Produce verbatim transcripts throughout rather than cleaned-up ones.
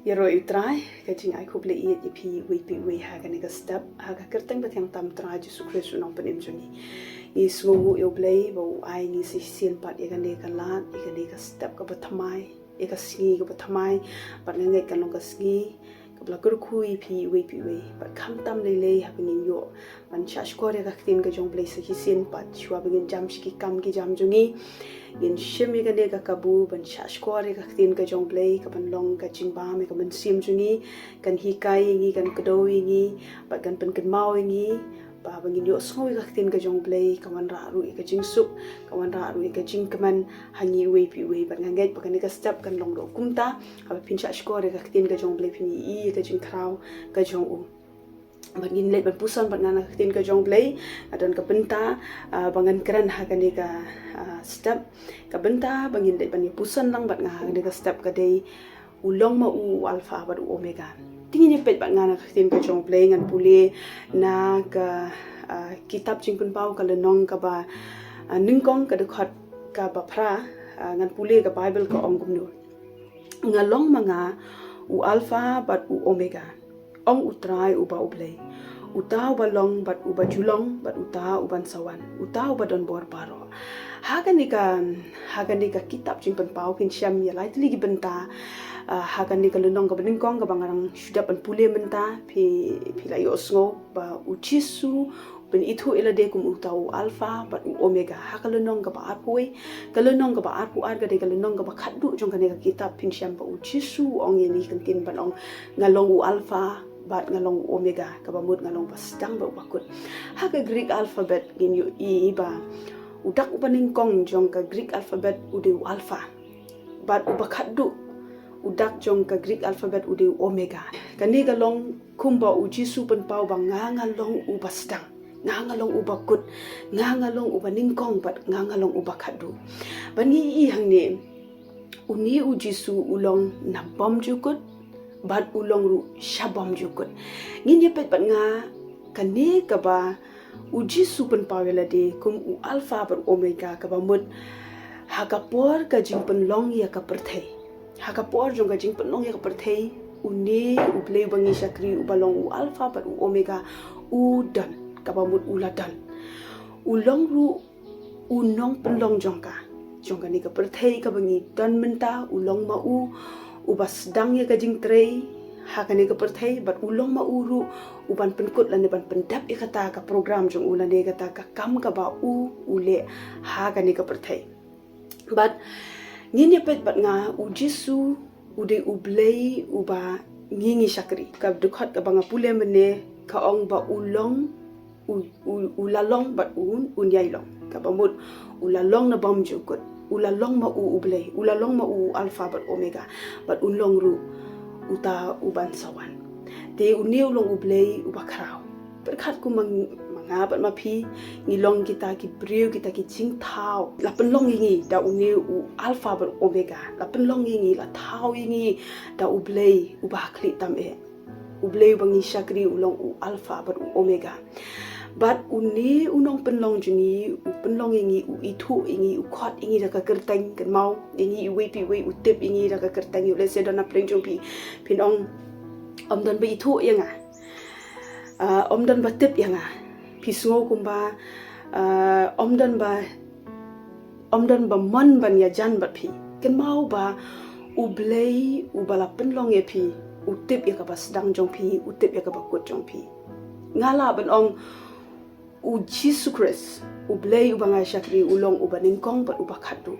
Ïaroh ïa U Trai, ka jingai khublei ïa phi uwei pa uwei ha kane ka step, ha ka kyrteng bathiang tam Trai Jisu Khrist u nongpynim jong ngi. Ngi sngewnguh ïa U Blei ba u ai ngi sa shisien pat ïa kane ka lad, ïa kane ka step kaba thymmai, ïa ka sngi kaba thymmai, bad nga ngeit kan long ka sngi kaba la kyrkhu ïa phi uwei pa uwei, bad khamtam lei lei haba ngin ïoh ban shahshkor ïa ka ktien ka jong U Blei sa shisien pat, shuwa ba ngin jam sha ki kam ki jam jong ngi. Ngin shim ïa kane ka kabu ban shahshkor ïa ka ktien ka jong U Blei, kaban long ka jingbam ïa ka mynsiem jong ngi, kan hikai ïa ngi, kan kdew ïa ngi, bad kan pynkynmaw ïa ngi, ba haba ngin ïohsngew ïa ka ktien ka jong U Blei, ka wanrah ruh ïa ka jingsuk, ka wanrah ruh ïa ka jingkmen ha ngi uwei pa uwei, bad nga ngeit ba kane ka step kan long ruh kumta, haba phin shahshkor ïa ka ktien ka jong U Blei phin ïohi ïa ka jingkhraw ka jong u. Bad ngin leit ban puson bad nga na ka ktien ka jong U Blei, nga don ka bynta, ah, ba ngan kren ha kane ka, ah, step. Ka bynta ba ngin leit ban ïa puson lang bad nga ha kane ka step ka dei, u long ma u u Alpha bad u Omega. Te ngin ïa peit bad nga na ka ktien ka jong U Blei, ngan pule na ka, ah, kitab Jingpynpaw ka lynnong kaba, ah, nyngkong, ka dkhot kaba phra, ah, ngan pule ka Baibl ka ong kumno. Nga long ma nga u Alpha bad u Omega, ong U Trai uba U Blei, uta uba long bad uba ju long bad uta uban sa wan, uta uba don bor baroh. Ha kane ka, ha kane ka kitab Jingpynpaw phin shem ïa lai tylli ki bynta, ah, ha kane ka lynnong kaba nyngkong kaba nga dang shu dep ban pule mynta, phi, phi la ïohsngew ba U Jisu u pynithuh ïa lade kum uta u Alpha bad u Omega. Ha ka lynnong kaba arphew wei, ka lynnong kaba arphew ar, ka dei ka lynnong kaba khatduh jong kane ka kitab, phin shem ba U Jisu u ong ïa ngi kyntien ban ong, nga long u Alpha bad nga long u Omega, kaba mut nga long uba sdang bad uba kut. Ha ka Greek alphabet ngin ïohi ba u dak uba nyngkong jong ka Greek alphabet u dei u Alpha. Bad uba khatduh, u dak jong ka Greek alphabet u dei u Omega. Kane ka long kumba U Jisu u pynpaw ba nga nga long uba sdang, nga nga long uba kut, nga nga long uba nyngkong bad nga nga long uba khatduh. Bad ngi ïohi hangne, une U Jisu u long nabym ju kut bad u long ruh shabym ju kut. Ngin ïa peit bad nga kane kaba U Jisu u pynpaw ïa lade kum u Alpha bad u Omega, kaba mut ha ka por ka jingpynlong ïa ka pyrthei. Ha ka por jong ka jingpynlong ïa ka pyrthei, une U Blei uba ngi shakri uba long u Alpha bad u Omega u don, kaba mut u la don. U long ruh u nongpynlong jong ka, jong kane ka pyrthei kaba ngi don mynta, u long ma u uba sdang ïa ka jingtrei ha kane ka pyrthei, bad u long ma u ruh uban pynkut lane ban pyndep ïa kata ka program jong u lane kata ka kam kaba u, u leh ha kane ka pyrthei. Bad ngin ïa peit bad nga, U Jisu u dei U Blei uba ngi ngi shakri. Ka dkhot kaba nga pule mynne ka ong ba u long, u, u, u la long bad un, un ïai long. Kaba mut u la long nabym ju kut, u la long ma u U Blei, u la long ma u u Alpha bad Omega, bad un long ruh uta uban sa wan. Te une u long U Blei uba khraw. Pyrkhat kum ma, ma nga bad ma phi, ngi long kita ki briew, kita ki jingthaw. La pynlong ïa ngi da une u Alpha bad Omega. La pynlong ïa ngi, la thaw ïa ngi da U Blei uba ha khlieh tam eh. U Blei uba ngi shakri u long u Alpha bad u Omega. Bad une u nongpynlong jong ngi u pynlong ïa ngi, u ithuh ïa ngi, u khot ïa ngi da ka kyrteng, kynmaw, ïa ngi iwei pa iwei u tip ïa ngi da ka kyrteng. Ïoh lehse don na pdeng jong phi, phin ong, ym don ba ithuh ïa nga. Ah, ym don ba tip ïa nga. Phi sngew kumba, ah, ym don ba, ym don ba mon ban ïajan bad phi. Kynmaw ba U Blei uba la pynlong ïa phi u tip ïa kaba sdang jong phi, u tip ïa kaba kut jong phi. Nga lah ban ong U Jisu Khrist, U Blei uba nga shakri, u long uba nyngkong bad uba khatduh.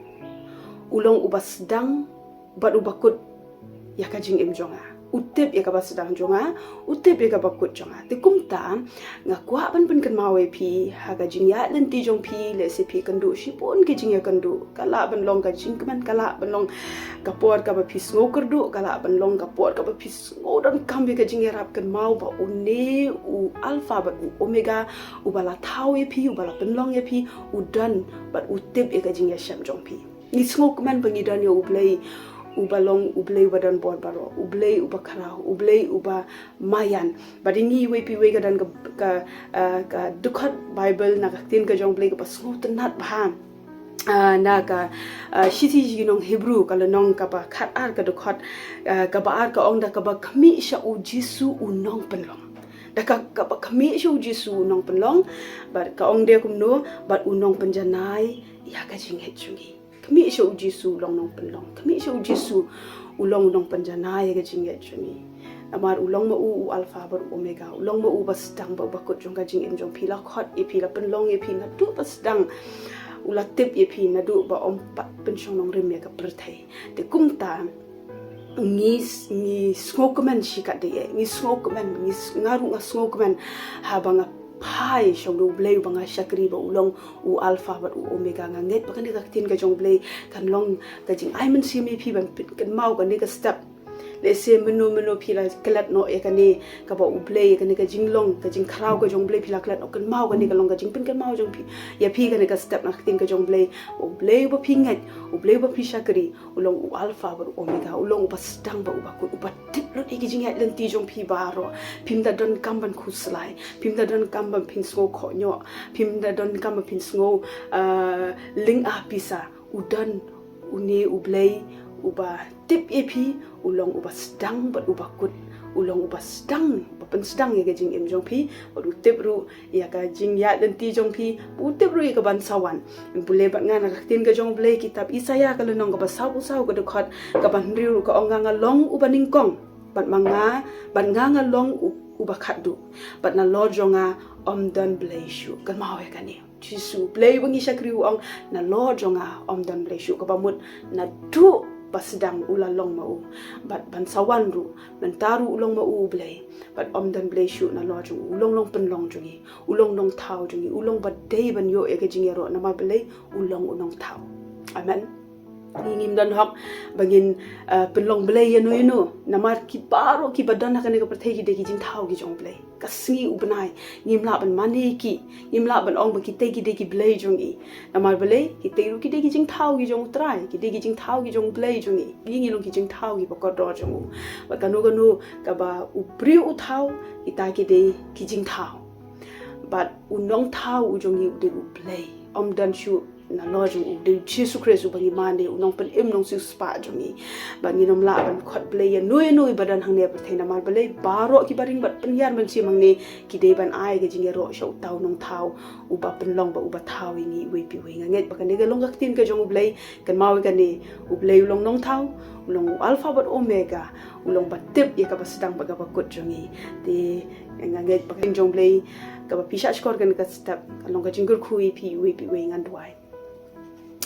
U long uba sdang bad uba kut ïa ka jingim jong nga. U tip ïa kaba sdang jong nga, u tip ïa kaba kut jong nga. Te kumta, nga kwah ban pynkynmaw ïa phi, ha ka jingïaid lynti jong phi, lehse phi kynduh shibun ki jingïakynduh. Ka lah ban long ka jingkmen, ka lah ban long ka por kaba phi sngew kyrduh, ka lah ban long ka por kaba phi sngew donkam ïa ka jingïarap. Kynmaw ba une u Alpha bad u Omega, uba la thaw ïa phi, uba la pynlong ïa phi, u don bad u tip ïa ka jingïashem jong phi. Ngi sngewkmen ba ngi don ïa U Blei uba long U Blei uba don bor baroh, U Blei uba khraw, U Blei uba maïan. Bad ïa ngi iwei pa iwei ka don ka, ka, ah, ka dkhot Baibl na ka ktien ka jong U Blei kaba sngewtynnat bha. Ah, na ka, ah, shithi jong ki nong Hebru ka lynnong kaba khat ar ka dkhot, ah, kaba ar ka ong da kaba khmih sha u Jisu u nongpynlong. Da ka, kaba khmih sha u Jisu u nongpynlong, bad ka ong de kumno, bad u nongpynjanai ïa ka jingngeit jong ngi. Khmih sha u Jisu u long nongpynlong. Khmih sha u Jisu u long u nongpynjanai ïa ka jingngeit jong ngi. Namar u long ma u u Alpha bad u Omega. U long ma u ba sdang bad ba kut jong ka jingim jong phi, la khot ïa phi, la pynlong ïa phi naduh ba sdang. U la tip ïa phi naduh ba ym pat pynshong nongrim ïa ka pyrthei. Te kumta ngi s-, ngi sngewkmen shikatdei, ngi sngewkmen, ngi s-, nga ruh nga sngewkmen haba nga phai sha uno u Blei uba nga shakri ba u long u Alpha bad u Omega. Nga ngeit ba kane ka ktien ka jong u Blei kan long ka jingai mynsiem ïa phi ban pynkynmaw kane ka step. Lehse mynno mynno phi la klet noh ïa kane kaba u Blei, ïa kane ka jinglong, ka jingkhraw ka jong u Blei phi la klet noh, kynmaw kane ka long ka jingpynkynmaw jong phi, ïa phi kane ka step na ka ktien ka jong u Blei. U Blei uba phi ngeit, u Blei uba phi shakri, u long u Alpha bad u Omega, u long uba sdang bad uba kut, uba tip lut ïa ki jingïaid lynti jong phi baroh. Phim da donkam ban khuslai, phim da donkam ban phin sngew khohñioh, phim da donkam ban phin sngew, ah, lynga pisa. U don une u Blei uba tip ïa phi, u long uba sdang bad uba kut, u long uba sdang, ba pynsdang ïa ka jingim jong phi, bad u tip ruh ïa ka jingïaid lynti jong phi, u tip ruh ïa ka ban sa wan. Pule bad nga na ka ktien ka jong u Blei, kitab Isaïah ka lynnong kaba sawphew saw ka dkhot kaba hynriew ruh ka ong, nga nga long uba nyngkong, bad ma nga, bad nga nga long u, uba khatduh, bad nalor jong nga ym don blei shuh. Kynmaw ïa kane. Jisu, Blei uba ngi shakri u ong, nalor jong nga ym don blei shuh, kaba mut naduh ba sdang u la long ma u. Bad ban sa wan ruh, mynta ruh u long ma u u Blei. Bad ym don blei shuh nalor jong u, u long nongpynlong jong ngi, u long nongthaw jong ngi, u long ba dei ban ïoh ïa ka jingïaroh namar balei, u long u nongthaw. Amen. Ngi ngim don hok ba ngin, eh, pynlong blei ïano ïano. Namar ki baroh kiba don ha kane ka pyrthei ki dei ki jingthaw ki jong u Blei. Ka sngi u bnai ngim lah ban mane ïa ki, ngim lah ban ong ba kitei ki dei ki blei jong ngi. Namar balei, kitei ruh ki dei ki jingthaw ki jong u Trai, ki dei ki jingthaw ki jong u Blei jong ngi. Ngi ngi long ki jingthaw kiba kordor jong u. Bad kano kano kaba u briew u thaw, kita ki dei ki jingthaw. Bad u nongthaw u jong ngi u dei u Blei. Ym don shuh nalor jong u, u dei u Jisu Khrist uba ngi mane, u nongpynim nongsiewspah jong ngi. Bad ngin ym lah ban khot blei ïano ïano iba don hangne ha pyrthei namar balei, baroh kiba ring bad pynhiar mynsiem hangne ki dei ban ai ka jingïaroh sha uta u nongthaw uba pynlong bad uba thaw ïa ngi iwei pa iwei. Nga ngeit ba kane ka long ka ktien ka jong u Blei. Kynmaw ïa kane, u Blei u long nongthaw, u long u Alpha bad Omega, u long ba tip ïa kaba sdang bad kaba kut jong ngi. Te nga ngeit ba ka ktien jong u Blei kaba phi shah shkor kane ka step kan long ka jingkyrkhu ïa phi iwei pa iwei. Ngan duwai.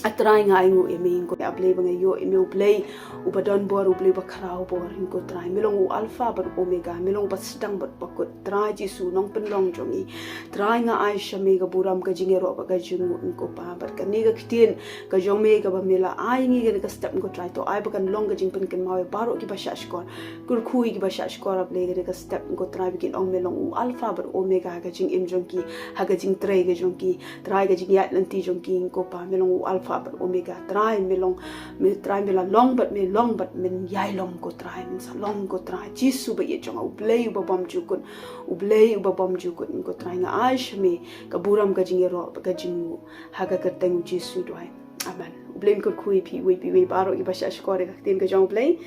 A Trai, nga ainguh ïa me, nga kyrkhu ïa u Blei ba nga ïoh ïa me, u Blei uba don bor, u Blei uba khraw bor. Nga kyrkhu Trai, me long u Alpha bad u Omega, me long ba sdang bad ba kut. Trai Jisu, nongpynlong jong ngi, Trai, nga ai sha me ka burom, ka jingïaroh bad ka jingnguh, nga kyrkhu Pa. Bad kane ka ktien ka jong me kaba me la ai ngi kane ka step, nga kyrkhu Trai, to ai ba kan long ka jingpynkynmaw ïa baroh kiba shah shkor. Kyrkhu ïa kiba shah shkor, A Blei, kane ka step, nga kyrkhu Trai, ba kin ong me long u Alpha bad Omega ha ka jingim jong ki, ha ka jingtrei ka jong ki. Trai, ka jingïaid lynti jong ki, nga kyrkhu Pa, me long u Alpha bad Omega. Trai, me long, me Trai, me la long bad me long bad men ïai long, nga kyrkhu Trai, men sa long, nga kyrkhu Trai. Jisu ba ïeit jong nga, u Blei uba bymjukut, u Blei uba bymjukut, nga kyrkhu Trai, nga ai sha me ka burom, ka jingïaroh bad ka jingnguh, ha ka kyrteng u Jisu duwai. Amen. U Blei un kyrkhu ïa phi iwei pa iwei baroh kiba shah shkor ïa ka ktien ka jong u Blei.